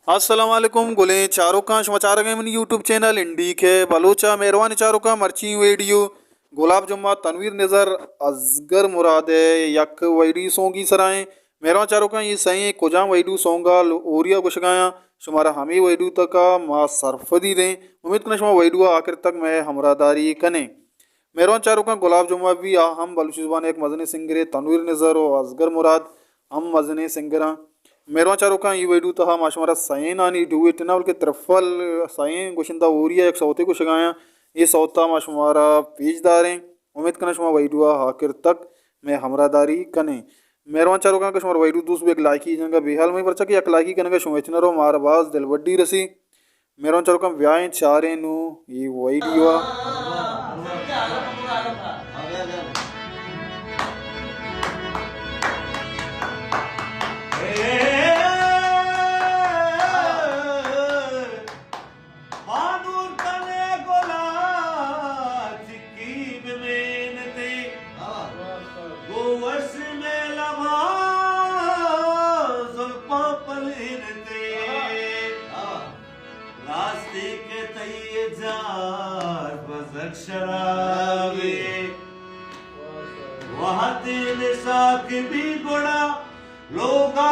السلام علیکم گلیں چاروکاں، شما چارگ ءَ منی یوٹیوب چینل انڈی کے بلوچ ءَ۔ مہروانیں چاروکاں، مرچی ویڈیو گلاب جمعہ، تنویر نظر، اصغر مراد ءِ یک ویڈیو سونگی سرا ایں۔ مہروان چاروکاں، اے سئیں کجام ویڈیو سونگ ءَ اوری ءَ گوشگ ءَ آں، شمارا ہمے ویڈیو تک ءَ ما سرپدی دیں۔ امید کناں شما ویڈیو ءَ آخر تک مئے ہمراہداری کنیں۔ مہروان چاروکاں، گلاب جمعہ بھی آ ہم بلوچی زبان ءِ یک مزنیں سنگرے، تنویر نظر و اصغر مراد ہم مزنیں سنگراں۔ مہروان چاروکاں، اے ویڈیو تہا ما شمارا سئینانی ڈویٹ نہ بلکہ ترپل، سئیں گوشندہ اوری ءَ یک سوتے گوشگ ءَ آں، اے سوت ءَ ما شمارا پیش داریں۔ امید کناں شما ویڈیو ءَ آخر تک مئے ہمراہداری کنیں۔ مہروان چاروکاں، کہ شمارا ویڈیو دوست بی، یک لائکی جنگ ءَ بے حال مئے، پرچا کہ یک لائکی کنگ ءَ شما ہچ نہ رو، مارا باز دلبڈی رسی۔ مہروان چاروکاں، بیائیں چاریں نوں اے ویڈیو ءَ۔ بانور تنے گلا چکی بمینتے، گو وش میں لبا زلفاں پلینتے۔ راستی کہ تئی جار بزگ شرابے، وہدے نشاک بی گڑا لوگا